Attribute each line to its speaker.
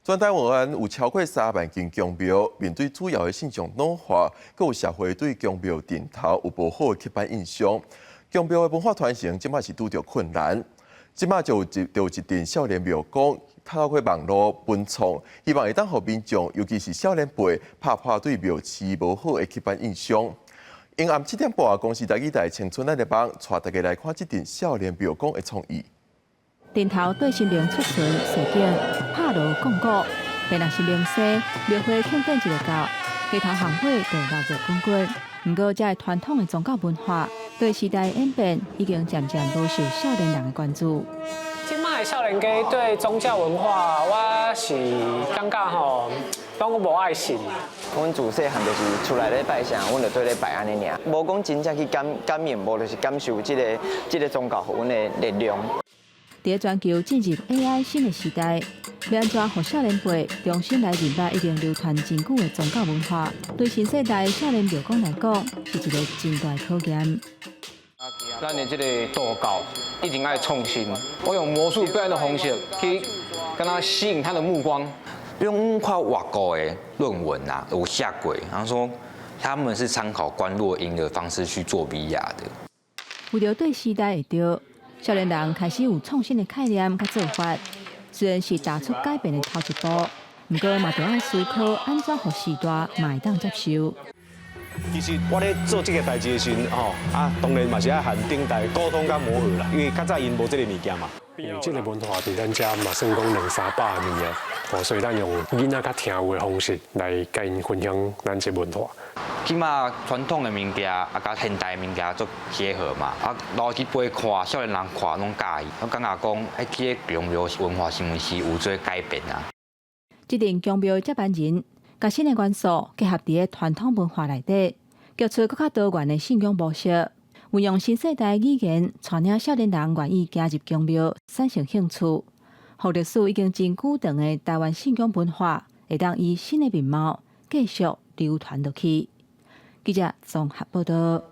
Speaker 1: 全台灣有超過3萬間宮廟，面對主要的信眾老化，閣有社會對宮廟陣頭有無好的刻板印象，宮廟的文化傳承這馬是拄著困難。這馬就有一陣少年廟公，透過網路文創，希望會當予民眾，尤其是少年輩，拍破對廟市無好的刻板印象。陰暗7點半，公視台語台青春咱的夢，帶大家來看這陣少年廟公的創意。
Speaker 2: 陣頭對神明出巡示警，拍鑼講鼓，白若是明星廟會慶典一下到，街頭巷尾就鬧熱滾滾。毋過，這个傳統的宗教文化對時代演變已經漸漸無受少年人的關注。
Speaker 3: 這擺的少年家對宗教文化，我是感覺吼，攏無愛信。
Speaker 4: 阮自細漢就是厝內咧拜啥，阮就綴咧拜按呢爾，無講真正去感感應，無就是感受這個宗教予阮的力量。
Speaker 2: 佇全球進入 AI 新的時代，欲按怎予少年輩重新來認捌已經流傳真久的宗教文化，對新世代少年廟公來講，是一個真大的考驗。
Speaker 5: 咱的這個道教一定愛創新，我用魔術表演的方式去共他吸引他的目光。
Speaker 6: 用看外國的論文啊，有寫過，然後說他們是參考觀落陰的方式去做 VR 的。
Speaker 2: 為著對時代會著，少年人開始有創新的概念佮做法，雖然是踏出改變的頭一步，毋過嘛著愛思考按怎予時代嘛會當接受。
Speaker 7: 其實我咧做這個代誌的時陣，吼啊，當然嘛是愛和頂代溝通佮磨合啦，因為較早𪜶無這個物件嘛。
Speaker 8: 因為這個文化佇咱遮嘛算講兩三百年啊，哦，所以咱用囡仔較聽有的方式來共𪜶分享咱這文化。
Speaker 6: 起碼傳統的物件啊，佮現代的物件做結合嘛，啊，老一輩看，少年人看攏佮意，我感覺講，欸，這個宮廟文化是毋是有做改變啊？
Speaker 2: 這陣宮廟接班人，共新的元素結合佇個傳統文化內底，結出閣較多元的信仰模式，運用新世代語言，帶領少年人願意行入宮廟，產生興趣，予歷史已經真久長的台灣信仰文化，會當以新的面貌繼續流傳落去。記者綜合報導。